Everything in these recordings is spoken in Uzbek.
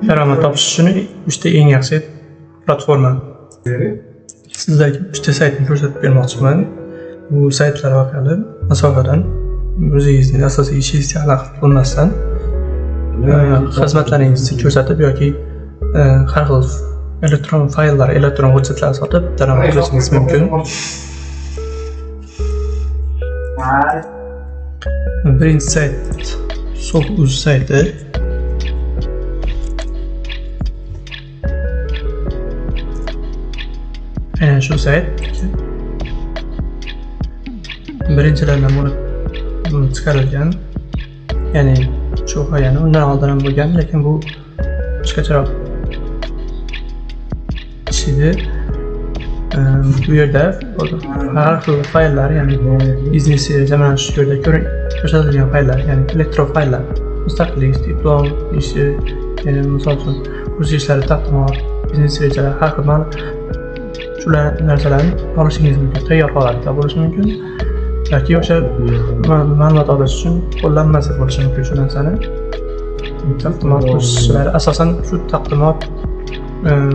Daromad topish uchun 3 ta eng yaxshi platforma. Sizlarga 3 ta saytni ko'rsatib bermoqchiman. Bu saytlar orqali masofadan o'zingizni asosiy ishingizga aloqa bo'lmasdan xizmatlaringizni ko'rsatib yoki har xil elektron fayllar, elektron hujjatlar sotib daromad qilishingiz mumkin. Birinchi sayt Sof.uz sayti. Aynan shu sayt birinchilardan bo'lib chiqarilgan, ya'ni shu ya'ni undan oldin ham bo'lgan, lekin bu boshqacharoq ish edi. Bu yerda har xil fayllar, ya'ni biznes mana shu yerda ko'rsatilgan fayllar, ya'ni elektron fayllar, mustaqillik, diplom ishi, ya'ni misol uchun kurs ishlari, taqdimot, biznes rejalar, har xil shular narsalarni olishingiz mumkin, tayyor holatda bo'lishi mumkin yoki o'sha ma'lumot olish uchun qo'llanmasi bo'lishi mumkin shu narsani. Taqdimot kurslari asosan shu taqdimot,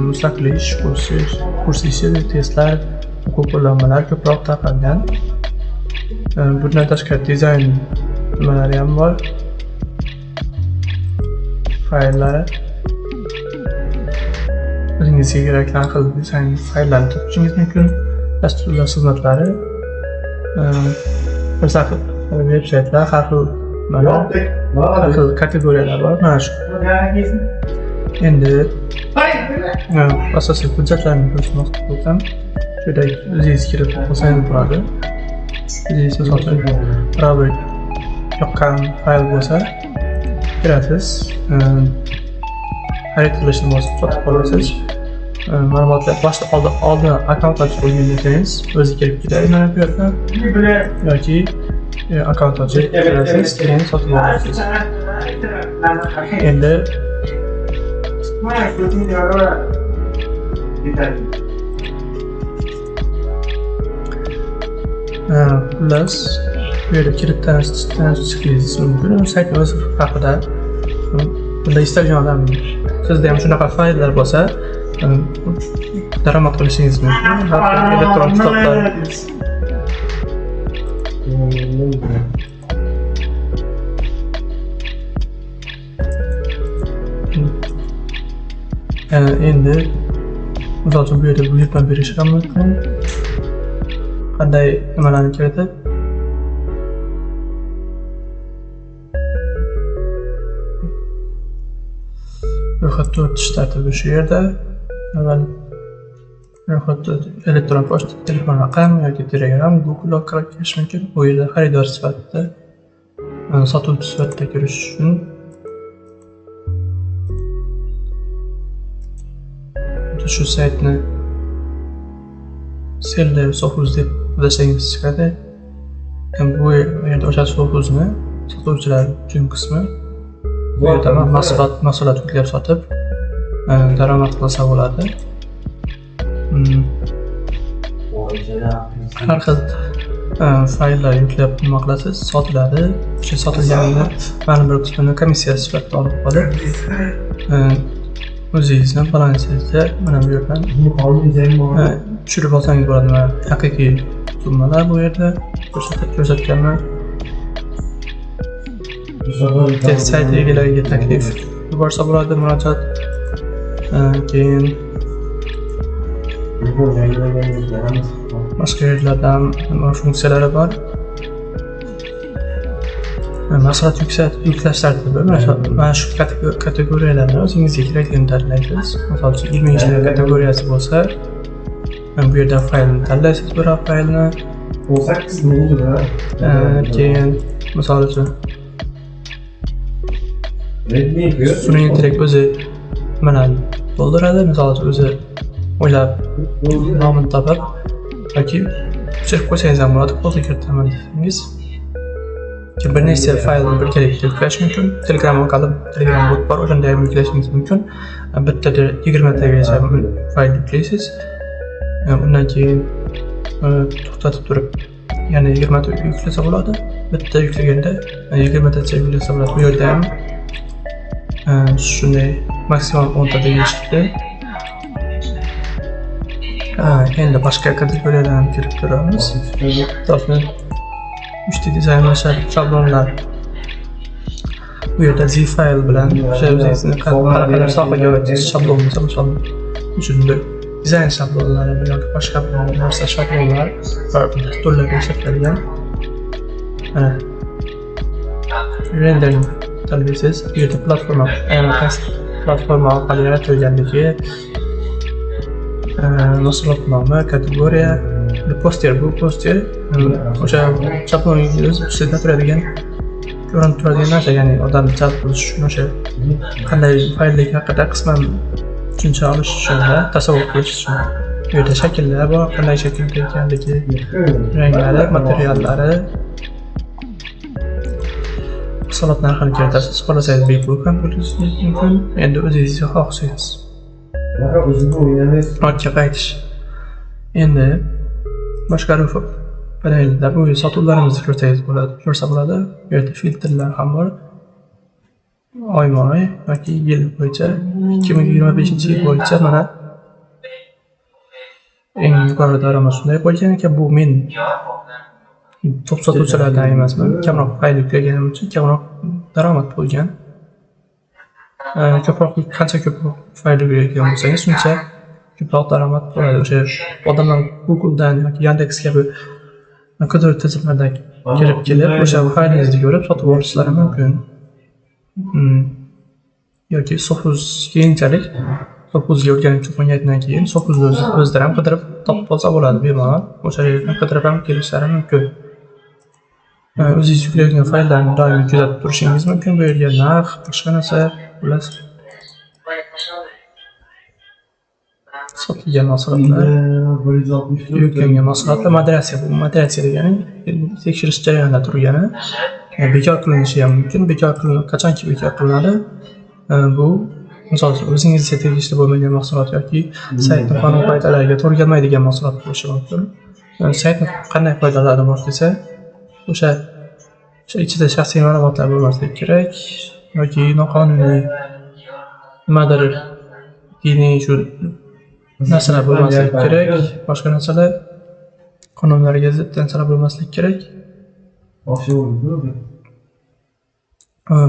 mustaqillik ish kurs ishi, testlar, o'quv qo'llanmalari ko'proq tarqalgan. Bundan tashqari dizayn nimalari ham bor, fayllari. O'zingizga kerakli har xil dizayn fayllarni topishingiz mumkin. Dasturlash xizmatlari, bir xil veb saytlar, har xil mana har xil kategoriyalar bor. Mana shu. Endi asosiy hujjatlarni ko'rsatmoqchi bo'lsam, shu yerda o'zingiz kirib olsangiz bo'ladi. O'zingiz misol uchun biror bir yoqqan fayl bo'lsa, kirasiz, xarid qilishni bosib sotib olasiz. Ma'lumotlar boshda oldin akkaunt ochib qo'ygan bo'lsangiz, o'zi kirib ketadi mana bu yerda, yoki akkaunt ochib kirasiz, keyin sotib olasiz. Endi xullas, bu yerda kirib tanishishingiz mumkin. Sayt o'zi haqida bunda istalgan odam, sizda ham shunaqa fayllar bo'lsa, daromad qilishingiz mumkin. Har xil elektron kitoblar. Endi misol uchun bu yerda buyurtma berish ham mumkin. Qanday nimalarni kiritib, ro'yxatdan o'tish tartibi shu yerda. Avval ro'yxatda elektron pochta, telefon raqami yoki Telegram, Google orqali kirish mumkin. Bu yerda xaridor sifatida, sotuvchi sifatida kirish uchun shu saytni Seller Sof.uz deb qidirsangiz chiqadi. Bu yerda o'sha Sof.uzni sotuvchilar uchun qismi. Bu yerda mahsulot yuklab sotib daromad qilsa bo'ladi. Har xil fayllar yuklab nima qilasiz, sotiladi. O'sha sotilganini ma'lum bir qismini komissiya sifatida olib qolib, o'zingizni balansingizda mana bu yerdan tushirib olsangiz bo'ladi. Mana haqiqiy summalar bu yerda ko'rsatganman. Sayt egalariga taklif yuborsa bo'ladi, murojaat. Keyin boshqa yerlarda ham nima funksiyalari bor. Mahsulot yuklash tartibi mana shu kategoriyalarni o'zingizga kerakligini tanlaysiz. Misol uchun ilmiy ishlar kategoriyasi bo'lsa, bu yerda faylni tanlaysiz, biror faylni. 18 bo'ldi-da. Keyin misol uchun sun'iy intellekt o'zi nimalarni to'ldiradi, misol uchun o'zi o'ylab nomini topib yoki o'chirib qo'ysangiz ham bo'ladi, qo'lga kiritaman desangiz. Bir nechta faylni birgalikda yuklash mumkin. Telegram orqali Telegram bot bor, o'shanda ham yuklashingiz mumkin. Bittada 20 tagacha fayl yuklaysiz. Undan keyin to'xtatib turib yana 20 ta yuklasa bo'ladi. Bitta yuklaganda 20 tacha yuklasa bo'ladi. Bu yerda ham shunday Maksimal 10 ta deyishibdi. Ha, endi boshqa kategoriyalarga ham kirib ko'ramiz. Misol uchun 3D dizayn va shablonlar. Bu yerda zip fayl bilan o'sha o'zingizni qanaqadir sohaga oid shablon bo'lsa, misol uchun dizayn shablonlari yoki boshqa narsa shablonlar va dasturlarga ishlatilgan. Mana rendering tanlaysiz. Bu yerda platforma, aynan qaysi platforma orqali yaratilganligi, mahsulot nomi, kategoriya, poster. Bu poster o'sha shabloningiz ustida turadigan, ko'rinib turadigan narsa, ya'ni odamni jalb qilish uchun o'sha qanday faylligi haqida qisman tushuncha olish uchun va tasavvur qilish uchun. Bu yerda shakllar bor, qanday shaklda ekanligi, ranglari, materiallari. Mahsulot narxini kiritasiz, xohlasangiz bepul ham bo'lishingiz mumkin. Endi o'zingiz xohlasangiz. Ortga qaytish. Endi boshqaruv panelida bu sotuvlarimizni ko'rsangiz bo'ladi, ko'rsa bo'ladi. Bu yerda filtrlar ham bor. Oyma-oy yoki yil bo'yicha 2025-yil bo'yicha mana eng yuqori daromad shunday bo'lgan ekan. Bu men top sotuvchilardan emasman. Kamroq fayl yuklaganim uchun kamroq daromad bo'lgan. Ko'proq, qancha ko'proq fayl yuklayotgan bo'lsangiz, shuncha ko'proq daromad bo'ladi. O'sha odamlar Google'dan yoki Yandex kabi qidiruv tizimlaridan kirib kelib, o'sha faylingizni ko'rib sotib olishlari mumkin. Yoki Sohuz, keyinchalik Sohuzga o'rganib chiqqandan keyin Sohuzni o'zlari ham qidirib topib olsa bo'ladi bemalol. O'sha yerdan qidirib ham kelishlari mumkin. O'zingiz yuklayotgan fayllarni doimiy kuzatib turishingiz mumkin. Bu yerga narx, boshqa narsa, xullas sotilgan mahsulotlar, yuklangan mahsulotlar, moderatsiya. Bu moderatsiya degani tekshirish jarayonida turgani, bekor qilinishi ham mumkin. Bekor qilinadi, qachonki bekor qilinadi? Bu misol uchun o'zingizga tegishli bo'lmagan mahsulot yoki saytni qonun qoidalariga to'g'ri kelmaydigan mahsulot bo'lishi mumkin. Saytni qanday qoidalari bor desa, o'sha ichida shaxsiy ma'lumotlar bo'lmasligi kerak yoki noqonuniy nimadir diniy shu narsalar bo'lmasligi kerak, boshqa narsalar, qonunlarga zid narsalar bo'lmasligi kerak.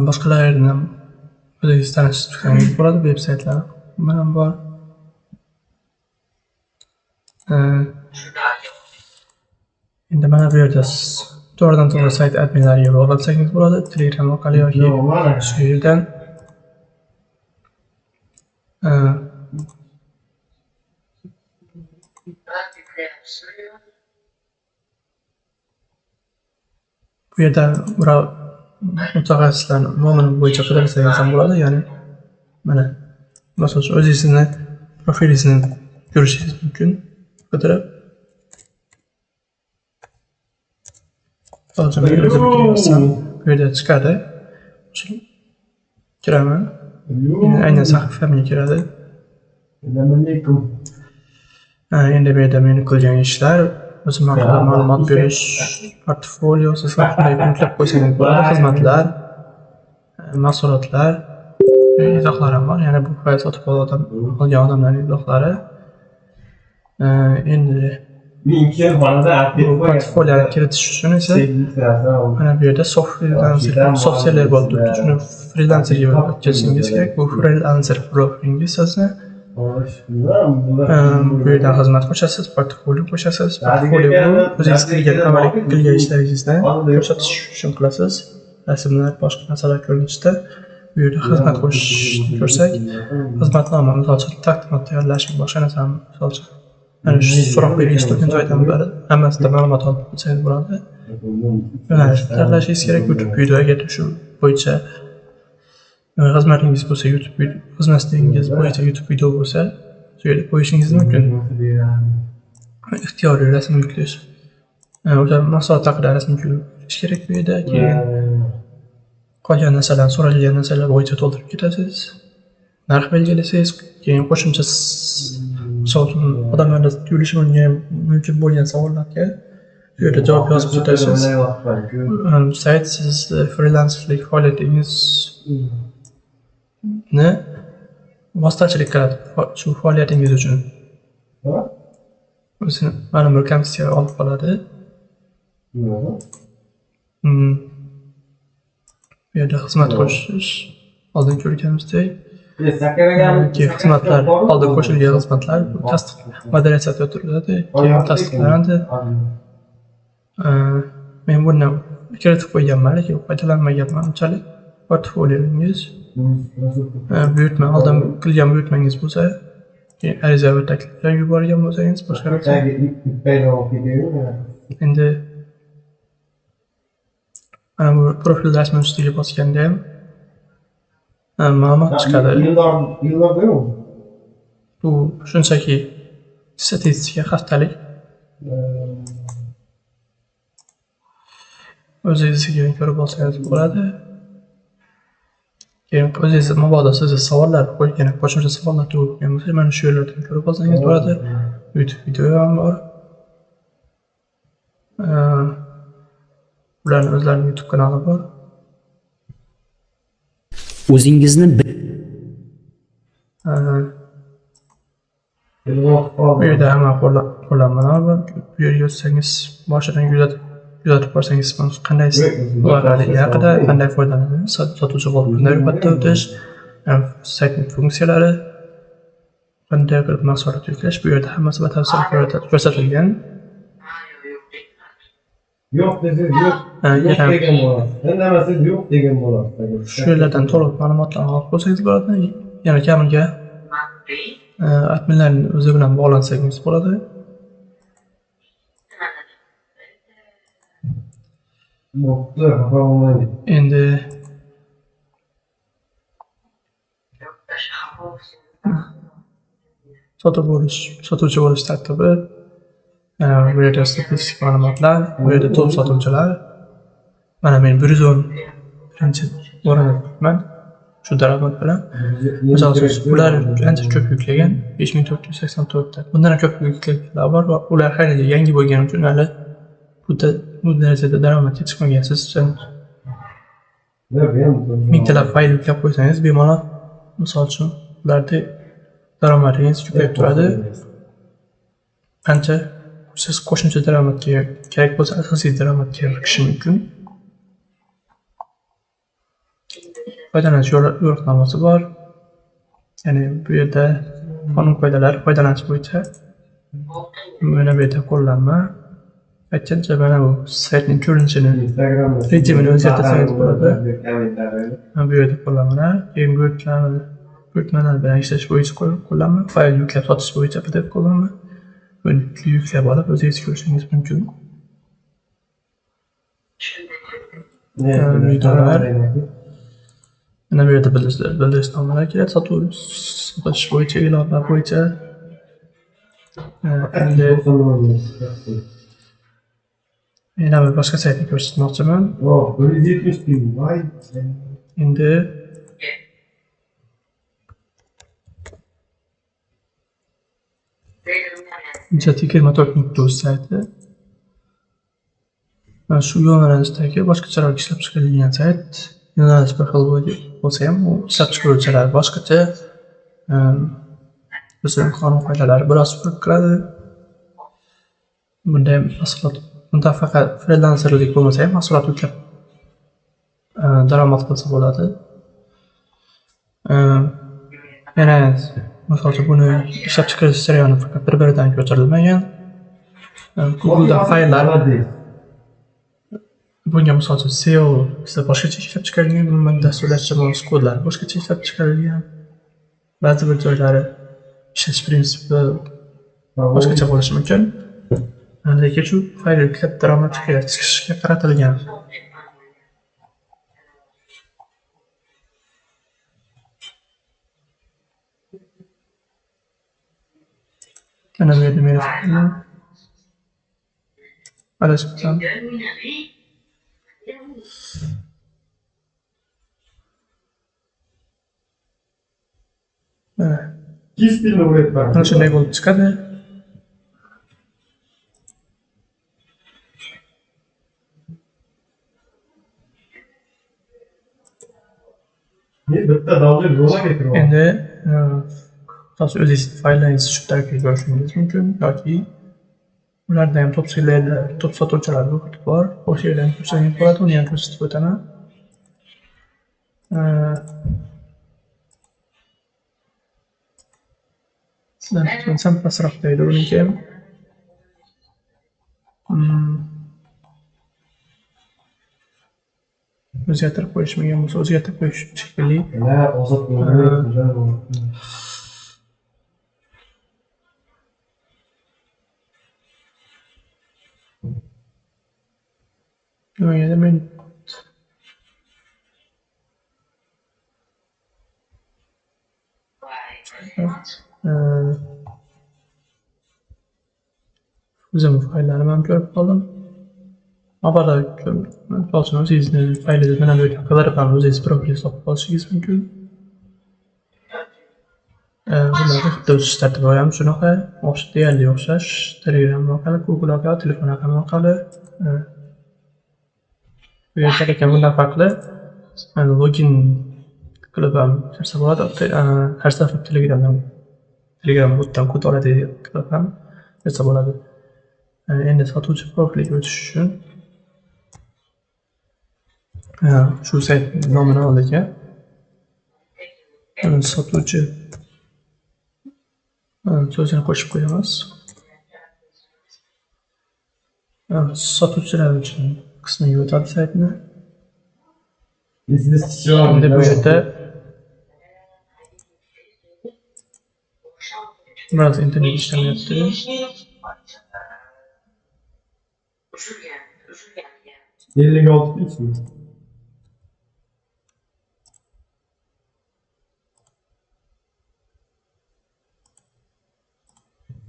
Boshqalarni ham o'zingiz tanishib chiqsangiz bo'ladi, veb saytlar bilan bor. Endi mana bu yerda to'g'ridan to'g'ri sayt adminlariga bog'lansangiz bo'ladi, Telegram orqali yoki shu yerdan. Bu yerda biror mutaxassislarni nomini bo'yicha qidirsangiz ham bo'ladi, ya'ni mana misol uchun o'zingizni profilingizni ko'rishingiz mumkin qidirib. Misol uchun men o'zimga yozsam, bu yerda chiqadi. Kiraman. Aynan sahifamga kiradi. Endi bu yerda meni qilgan ishlar, o'zim haqida ma'lumot berish, portfolio, siz shunday yuklab qo'ysangiz bo'ladi, xizmatlar, mahsulotlar, izohlar ham bor. Ya'ni bu fayl sotib olgan odamlarning izohlari. Endi bu portfolioni kiritish uchun esa mana bu yerda soft freelancer, soft seller bo'lib turibdi. Shuni freelancerga o'tkazishingiz kerak. Bu freelancer profilingiz sizni. Bu yerdan xizmat qo'shasiz, portfolio qo'shasiz. Portfolio bu o'zingiz qilgan amaliy qilgan ishlaringizni ko'rsatish uchun qilasiz. Rasmlar, boshqa narsalar ko'rinishida. Bu yerda xizmat qo'shishni ko'rsak, xizmatnoma, misol uchun taqdimot tayyorlash, boshqa narsa, misol uchun mana shu so'roq berish turgan joydan beri hammasida ma'lumot olib olsangiz bo'ladi. Yo'nalish tanlashingiz kerak. YouTube video, agar shu bo'yicha xizmatingiz bo'lsa, YouTube xizmatingiz bo'yicha YouTube video bo'lsa, shu yerda qo'yishingiz mumkin. Ixtiyoriy rasm yuklash. O'sha mahsulot haqida rasm yuklash kerak bu yerda. Keyin qolgan narsalarni so'ralgan narsalar bo'yicha to'ldirib ketasiz. Narx belgilaysiz, keyin qo'shimcha, misol uchun odamlarda tuyulishi mumkin bo'lgan savollarga shu yerda javob yozib ketasiz. Sayt siz frilanslik faoliyatingizni vositachilik qiladi shu faoliyatingiz uchun. O'zini ma'lum bir komissiya olib qoladi. Bu yerda xizmat qo'shish, oldin ko'rganimizdek, keyin xizmatlar, oldin qo'shilgan xizmatlar tasdiq moderatsiyada o'tiriladi, keyin tasdiqlanadi. Men bundan kiritib qo'yganman, lekin foydalanmaganman unchalik. Portfolioyingiz, buyurtma, oldin qilgan buyurtmangiz bo'lsa, keyin ariza va takliflar yuborgan bo'lsangiz, boshqa narsa. Endi mana bu profil rasmi ustiga bosganda ham ma'lumot chiqadi. Bu shunchaki statistika haftalik. O'zingizga ko'rib olsangiz bo'ladi. Keyin o'zingiz mabodo sizga savollar qo'ygan, qo'shimcha savollar tug'ilgan bo'lsa, mana shu yerlardan ko'rib olsangiz bo'ladi. YouTube video ham bor. Ularning o'zlarining YouTube kanali bor. O'zingizni bu yerda hamma qo'llanmalar bor. Bu yerga o'tsangiz, boshidan kuzatib borsangiz, qanday loyihaligi haqida, qanday foydalanadi, sotuvchi bo'lib qanday ro'yxatdan o'tish, saytning funksiyalari, qanday qilib mahsulot yuklash, bu yerda hammasi batafsil ko'rsatilgan. Yo'q desangiz yo'q, yo'q degan bo'lasiz. Indamasangiz yo'q degan bo'lasiz. Shu yerlardan to'liq ma'lumotlarni olib qo'ysangiz bo'ladi. Yana kamiga adminlarning o'zi bilan bog'lansangiz bo'ladi. Endi sotuvchi bo'lish tartibi, bu yerda statistik ma'lumotlar, bu yerda top sotuvchilar. Mana men 111 o'rinda turibman shu daromad bilan. Misol uchun, ular ancha ko'p yuklagan, 5484 ta. Bundan ham ko'p yuklaganlar bor va ular hali yangi bo'lgani uchun hali bu darajada daromadga chiqmagan. Siz mingtalab fayl yuklab qo'ysangiz bemalol, misol uchun, ularda daromadingiz ko'payib turadi. Qancha siz qo'shimcha daromadga kerak bo'lsa, asosiy daromadga chiqishi mumkin. Foydalanish yo'riqnomasi bor. Ya'ni bu yerda qonun qoidalari foydalanish bo'yicha mana bu yerda qo'llanma. Aytgancha mana bu saytning ko'rinishini, rejimini o'zgartirsangiz bo'ladi. Mana bu yerda qo'llanmalar, keyin buyurtmalar bilan ishlash bo'yicha qo'llanma, fayl yuklab sotish bo'yicha PDF qo'llanma. Buni yuklab olib o'zingiz ko'rishingiz mumkin. Videolar. Mana bu yerda bildirishnomalar keladi, sotish bo'yicha, e'lonlar bo'yicha. Endi yana bir boshqa saytni ko'rsatmoqchiman. Endi Jet24.uz sayti. Mana shu yo'nalishdagi boshqacharoq ishlab chiqarilgan sayt. Yo'nalish bir xil bo'lsa ham, u ishlab chiqaruvchilar boshqacha, o'zining qonun qoidalari biroz farq qiladi. Bunda ham mahsulot, bunda faqat frilanserlik bo'lmasa ham mahsulot yuklab daromad qilsa bo'ladi. Yana misol uchun buni ishlab chiqarish jarayoni faqat bir-biridan ko'chirilmagan. Google'da fayllar, bunga misol uchun SEO boshqacha ishlab chiqarilgan, umuman dasturlashga mos kodlar boshqacha ishlab chiqarilgan. Ba'zi bir joylari ishlash prinsipi boshqacha bo'lishi mumkin. Lekin shu fayl yuklab daromad chiqishga qaratilgan. Mana bu yerda meni faylim. Adashmasam. Mana shunday bo'lib chiqadi. Endi o'zingiz fayllaringizni shu tarafga ko'rishingiz mumkin yoki ularda ham top sellerlar, top sotuvchilar bor. O'sha yerlarni ko'rsangiz bo'ladi, uni ham ko'rsatib o'taman. Sizlar pastroqda edi uniki ham. O'zgartirib qo'yishmagan bo'lsa, o'zgartirib qo'yish shekilli. Nimaga men o'zim fayllarimni ham ko'rib qoldim. Mabodo misol o'zingizni faylingizni mana bu yerga qidirib ham o'zingiz profilingizni topib olishingiz mumkin. Bularda xuddi o'zish tartibi ham shunaqa, deyarli o'xshash. Telegram orqali, Google orqali, telefon raqami orqali. Bu yerda lekin bundan farqli, login qilib ham kirsa bo'ladi. Har safar Telegram botdan kod oladi qilib ham kirsa bo'ladi. Endi sotuvchi profiliga o'tish uchun shu sayt nomini oldik. Sotuvchi so'zini qo'shib qo'yamiz. Sotuvchilar uchun qismiga o'tadi saytni. Endi bu yerda biroz internet ishlamayapti.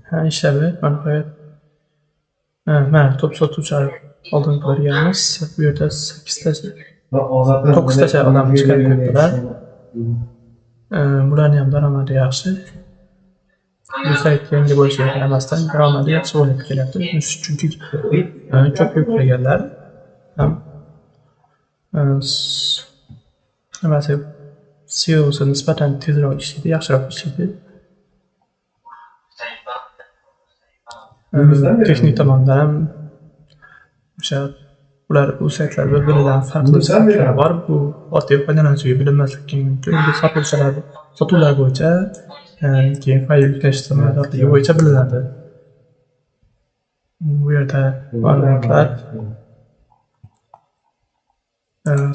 Ha, ishladi. Nihoyat. Mana top sotuvchilar oldin ko'rganmiz. Bu yerda 8tacha, 9tacha odam chiqarib qo'yibdilar. Bularning ham daromadi yaxshi. Bu sayt yangi bo'lishiga qaramasdan daromadi yaxshi bo'lib kelyapti. Chunki ko'p yuklaganlar ham nimasi SEOsi nisbatan tezroq ishlaydi, yaxshiroq ishlaydi. Texnik tomondan ham o'sha ular bu saytlar bir-biridan farqli saytlar bor. Bu oddiy foydalanuvchiga bilinmasligi mumkin. Endi sotuvchilar sotuvlar bo'yicha, keyin fayl yuklash samaradorligi bo'yicha bilinadi. Bu yerda ma'lumotlar,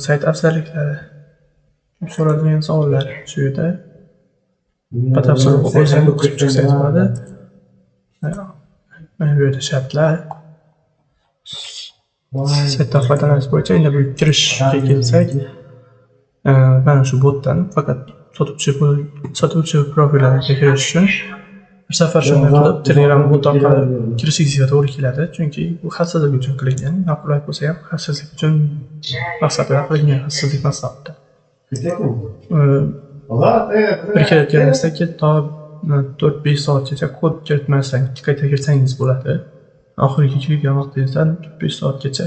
sayt afzalliklari, so'ralgan savollar shu yerda batafsil o'zingiz o'qib chiqsangiz bo'ladi. Mana bu yerda shartlar, saytdan foydalanish bo'yicha. Endi bu kirishga kelsak, mana shu botdan faqat sotuvchi profillariga kirish uchun bir safar shunday qilib Telegram bot orqali kirishingizga to'g'ri keladi. Chunki bu xavfsizlik uchun qilingan, noqulay bo'lsa ham xavfsizlik uchun maqsadida qilingan, xavfsizlik maqsadida. Bir kiritganingizdan keyin to 4-5 soatgacha kod kiritmasdan qayta kirsangiz bo'ladi. Oxirgi kirgan vaqtingizdan 4-5 soatgacha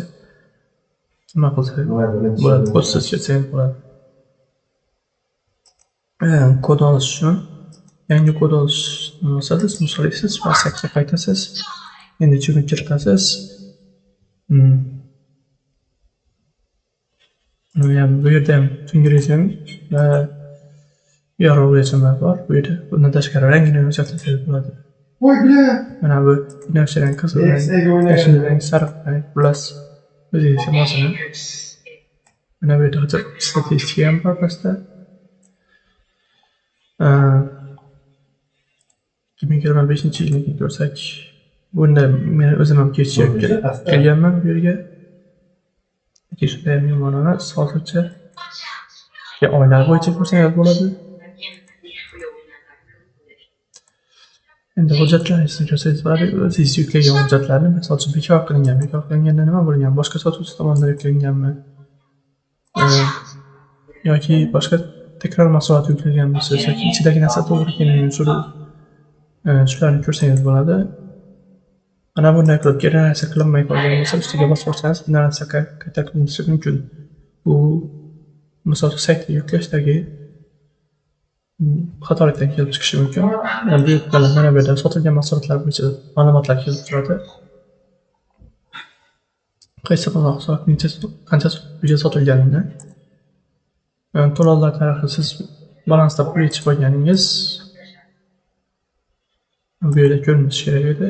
nima qilsangiz bo'ladi, kodsiz kirsangiz bo'ladi. Kod olish uchun yangi kod olish bosasiz, misolsiz saytga qaytasiz. Endi ichini kiritasiz. Bu yerda ham tungi rejim va yorug' rejimlar bor. Bu yerda bundan tashqari rangini o'zgartirsangiz bo'ladi. Mana bu binafsha rang, qizil rang, yashil rang, sariq rang, xullas o'zingizga mosini. Mana bu yerda hozir statistika ham bor pastda. 2025-yilni ko'rsak, bunda men o'zim ham kech kelganman bu yerga. Lekin shunda ham yomon emas hozircha. Oylar bo'yicha ko'rsangiz bo'ladi. Endi hujjatlaringizni ko'rsangiz bo'ladi. O'zingiz yuklagan hujjatlarni, misol uchun bekor qilingan, bekor qilinganda nima bo'lgan, boshqa sotuvchi tomonidan yuklanganmi yoki boshqa takror mahsulot yuklaganmisiz yoki ichidagi narsa to'g'ri kelmagan, shularni ko'rsangiz bo'ladi. Mana bunday qilib generatsiya qilinmay qolgan bo'lsa, ustiga bosib yuborsangiz generatsiya qayta qilinishi mumkin. Bu misol uchun saytga yuklashdagi Xatolikdan kelib chiqishi mumkin. Bu yerda mana bu yerda sotilgan mahsulotlar bo'yicha ma'lumotlar kelib turadi. Qaysi mahsulot qancha pulga sotilganini, to'lovlar tarixi, siz balansda pul yechib olganingiz bu yerda ko'rinishi kerak edi.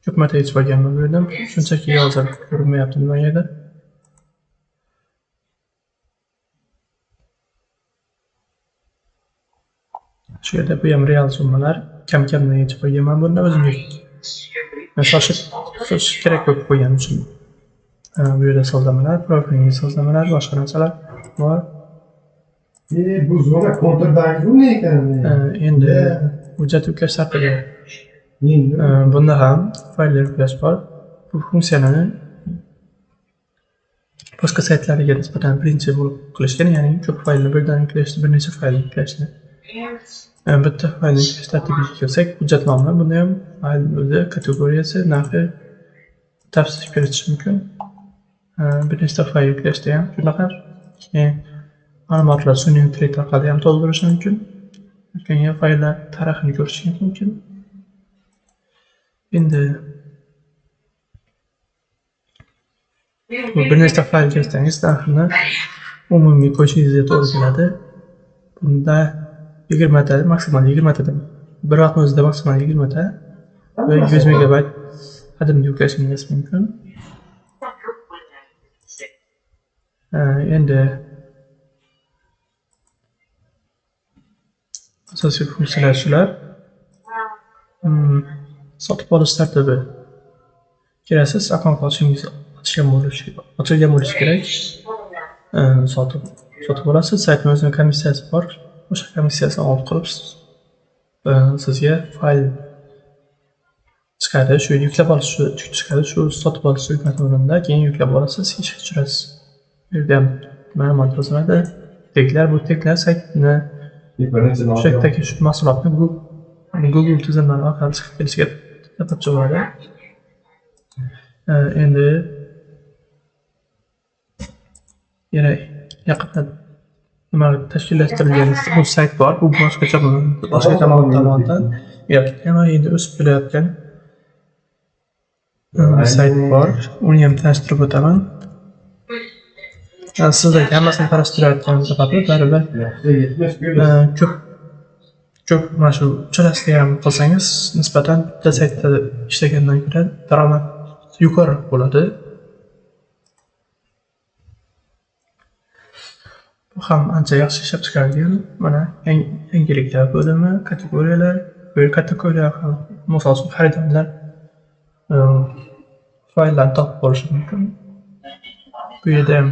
Ko'p marta yechib olganman bu yerdan, shunchaki hozir ko'rinmayapti nimagadir. Shu yerda bu ham real summalar, kam-kamdan yechib qo'yganman bunda o'zimga. Men shoshib kerak bo'lib qo'yganim uchun. Bu yerda sozlamalar, profilingiz sozlamalar, boshqa narsalar bor. Bu zona kontrdagi bu ne ekan? Endi hujjat yuklash tartibi. Bunda ham fayllar yuklash bor. Bu funksiyani boshqa saytlarga nisbatan birinchi bo'lib qilishgan, ya'ni ko'p faylni birdan yuklashni, bir necha faylni yuklashni. Bitta faylni yuklash tartibiga kelsak, hujjat nomi, bunda ham fayl o'zi, kategoriyasi, narxi tafsil kiritish mumkin. Bir nechta fayl yuklashda ham shunaqa. Keyin ma'lumotlar sun'iy intellekt orqali ham to'ldirish mumkin. Yuklangan fayllar tarixini ko'rishingiz mumkin. Endi bu bir nechta fayl kiritsangiz narxini umumiy qo'yishingizga to'g'ri keladi. Bunda 20 ta, maksimal 20 ta, bir vaqtning o'zida maksimal 20 ta va 100 megabayt hajmda yuklashingiz mumkin. Endi asosiy funksiyalar shular. Sotib olish tartibi. Kirasiz, akkaunt ochingiz ochilgan bo'lishi kerak. Sotib olasiz, saytning o'zining komissiyasi bor. O'sha komissiyasini olib qilib sizga fayl chiqadi, shu yuklab olish chiqadi, shu sotib olish tugmasi o'rnida keyin yuklab olasiz, ishga tushirasiz. Bu yerda ham ma'lumot yoziladi. Teklar, bu teklar saytni o'sha yerdagi shu mahsulotni Google tizimlari orqali chiqib kelishiga sababchi bo'ladi. Endi yana yaqinda nima tashkillashtirilgan bu sayt bor, bu boshqacha tomonidan yaratilgan va endi o'sib kelayotgan sayt bor. Uni ham tanishtirib o'taman. Sizlarga hammasini tanishtirayotganim sababli baribir ko'p mana shu uchalasida ham qilsangiz nisbatan bitta saytda ishlagandan ko'ra daromad yuqori bo'ladi. Bu ham ancha yaxshi ishlab chiqarilgan. Mana yangiliklar bo'limi, kategoriyalar, bu kategoriya ham misol uchun xaridorlar fayllarni topib olishi mumkin. Bu yerda ham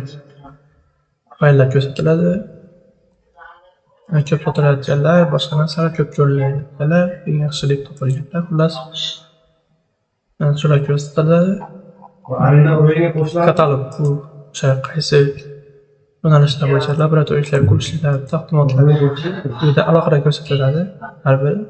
fayllar ko'rsatiladi. Ko'p sotilayotganlar, boshqa narsalar, ko'p ko'rilayotganlar, eng yaxshi deb topilganlar, xullas shular ko'rsatiladi. Katalog bu o'sha qaysi yo'nalishlar bo'yicha laboratoriya ishlari, kurslar, taqdimotlar bu yerda alohida ko'rsatiladi har biri.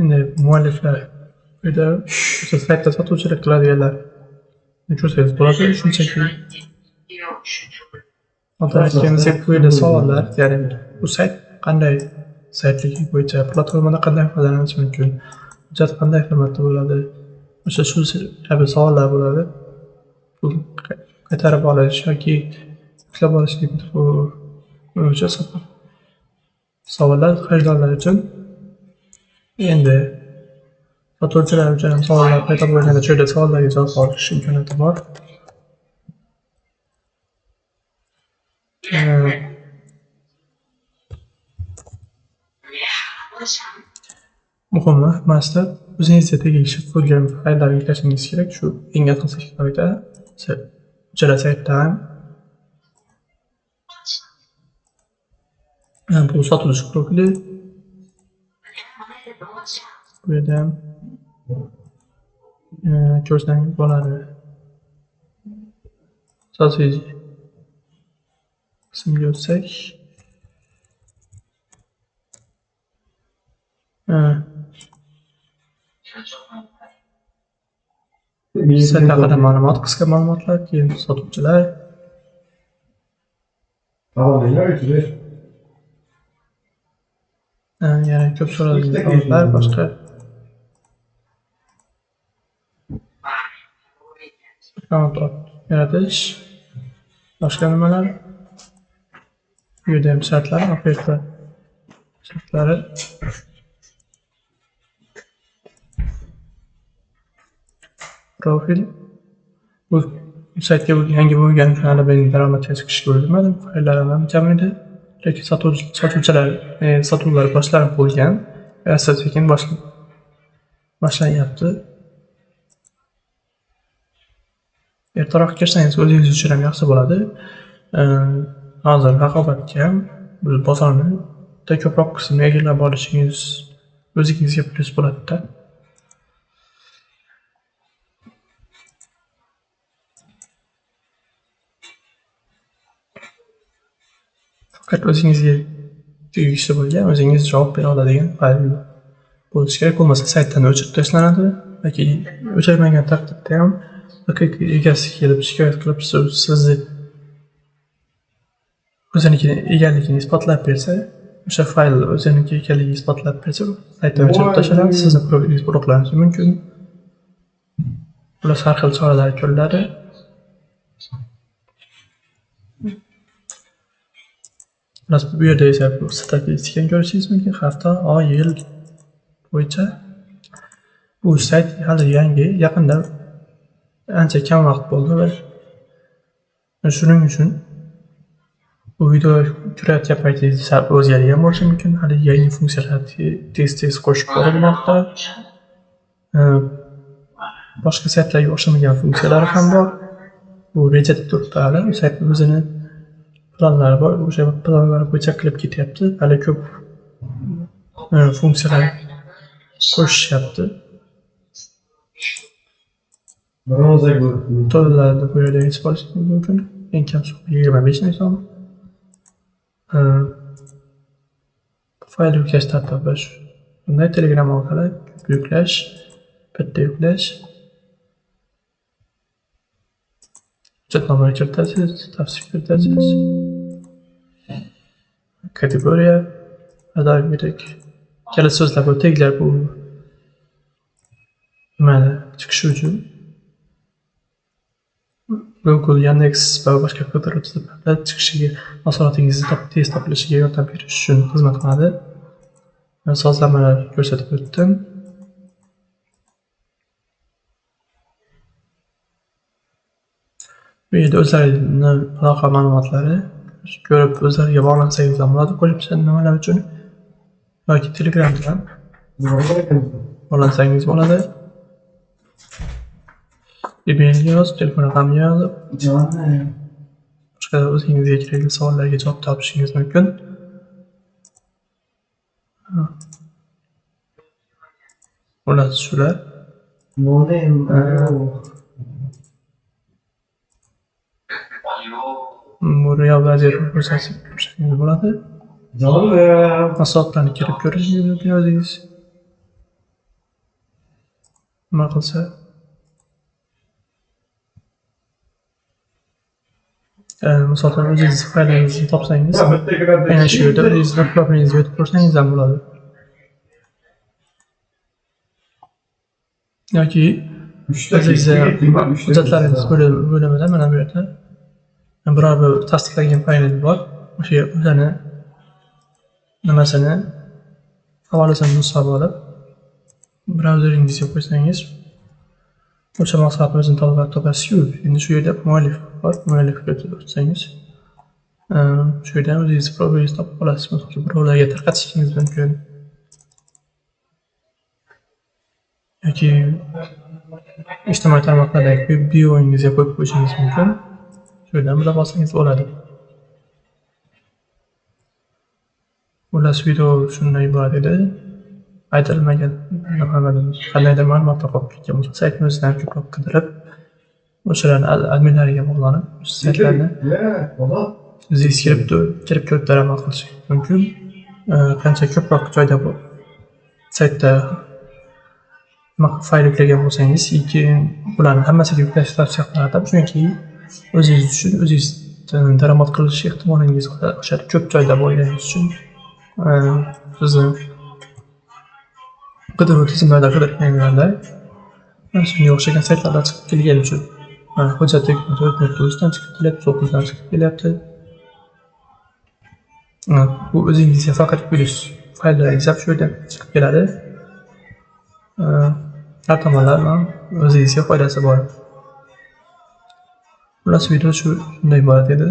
Endi mualliflar bu yerda o'sha saytda sotuvchilik qiladiganlar ko'rsangiz bo'ladi. Shunchaki oldin aytganimizdek, bu yerda savollar, ya'ni bu sayt qanday saytligi bo'yicha, platformadan qanday foydalanish mumkin, hujjat qanday formatda bo'ladi, o'sha shu kabi savollar bo'ladi. Pul qaytarib olish yoki yuklab olish bo'yicha savollar xaridorlar uchun. Endi sotuvchilar uchun ham savollar paydo bo'lganda shu yerda savollarga javob olish imkoniyati bor. Muhimi, hammasi o'zingizga tegishli bo'lgan fayllarni yuklashingiz kerak. Shu eng asosiy qoida uchala saytda ham. Bu sotuvchi profili. Bu yerda ham ko'rsangiz bo'ladi. Asosiy qismga o'tsak, sayt haqida ma'lumot, qisqa ma'lumotlar, keyin sotuvchilar. Yana ko'p so'ralgan savollar, boshqa akkaunt yaratish, boshqa nimalar. Bu yerda ham shartlar, oferta shartlari. Profil. Bu saytga yangi bo'lgani uchun hali men daromadga chiqishga ulgurmadim. Fayllarim ham kam edi. Lekin sotuvchilar, sotuvlar boshlanib bo'lgan. Asta-sekin boshlanyapti. Ertaroq kirsangiz o'zingiz uchun ham yaxshi bo'ladi. Hozir raqobatga ham bu bozorni juda ko'proq qismini egallab olishingiz o'zingizga plyus bo'ladi-da. Faqat o'zingizga tegishli bo'lgan, o'zingiz javob bera oladigan fayl bo'lishi kerak. Bo'lmasa saytdan o'chirib tashlanadi yoki o'chirmagan taqdirda ham haqiqiy egasi kelib shikoyat qilib sizni o'ziniki eganligini isbotlab bersa, o'sha fayl o'ziniki ekanligini isbotlab bersa, saytdan o'chirib tashlanadi, sizni profilingiz bloklanishi mumkin. Bular har xil choralar ko'riladi. Bu yerda esa statistikani ko'rishingiz mumkin, hafta, oy, yil bo'yicha. Bu sayt hali yangi, yaqinda ancha kam vaqt bo'ldi va shuning uchun bu video ko'rayotgan paytingiz sal o'zgargan bo'lishi mumkin. Hali yangi funksiyalar tez-tez qo'shib borilmoqda. Boshqa saytlarga o'xshamagan funksiyalari ham bor. Bu rejada turibdi hali. Bu sayt o'zini planlari bor. O'sha planlar bo'yicha qilib ketyapti. Hali ko'p funksiyalar qo'shishyapti. To'lovlarni bu yerda yechib olishingiz mumkin. Eng kam summa 25 ming so'm. Fayl yuklash tartibi shu. Bunday Telegram orqali yuklash, bitta yuklash. Hujjatnoma kiritasiz, tavsif kiritasiz. Kategoriya, doimgidek kalit so'zlar bu teglar bu nimani chiqishi uchun Google, Yandex va boshqa qidiruv tizimlarida chiqishiga, mahsulotingizni tez topilishiga yordam berish uchun xizmat qiladi. Sozlamalar ko'rsatib o'tdim. Bu yerda o'zlarini aloqa ma'lumotlari ko'rib o'zlariga bog'lansangiz ham bo'ladi, qo'shimcha nimalar uchun yoki Telegram bilan bog'lansangiz bo'ladi. E-mail yozib, telefon raqamini yozib, boshqa o'zingizga kerakli savollarga javob topishingiz mumkin. Xullas shular. Bu real vaziyatni ko'rsatsangiz bo'ladi. Mahsulotlarni kirib ko'rishingiz mumkin o'zingiz. Nima qilsa misol uchun o'zingiz faylingizni topsangiz, aynan shu yerda o'zingizni profilingizga o'tib ko'rsangiz ham bo'ladi. Yoki o'zingizni hujjatlaringiz bo'limida mana bu yerda biror bir tasdiqlangan faylingiz bor. O'sha o'shani nimasini havolasini nusxa olib brauzeringizga qo'ysangiz o'sha mahsulotni o'zini topasiz-ku. Endi shu yerda muallif bor, muallifga o'tsangiz shu yerdan o'zingiz profilingizni topib olasiz. Misol uchun birovlarga tarqatishingiz mumkin. Yoki ijtimoiy tarmoqlardagi bioingizga qo'yib qo'yishingiz mumkin. Shu yerdan bilib olsangiz bo'ladi. Xullas video shundan iborat edi. Aytilmagan qandaydir ma'lumotlar qolib ketgan bo'lsa, saytni o'zidan ko'proq qidirib O'shalarni adminlariga bog'lanib, saytlarni o'zingiz kirib ko'rib daromad qilish mumkin. Qancha ko'proq joyda bu saytda fayl yuklagan bo'lsangiz, keyin bularni hammasiga yuklash tavsiya qilinadi. Chunki o'zingiz uchun, o'zingiz daromad qilish ehtimolingiz oshadi. Ko'p joyda bo'lganingiz uchun sizni qidiruv tizimlarida qidirganlarda mana shunga o'xshagan saytlarda chiqib kelgani uchun. Mana hujjat.uz dan chiqib kelyapti, 9dan chiqib kelyapti. Bu o'zingizga faqat plyus, fayllaringiz ham shu yerdan chiqib keladi. Har tomonlama o'zingizga foydasi bor. Xullas, video shunday iborat edi.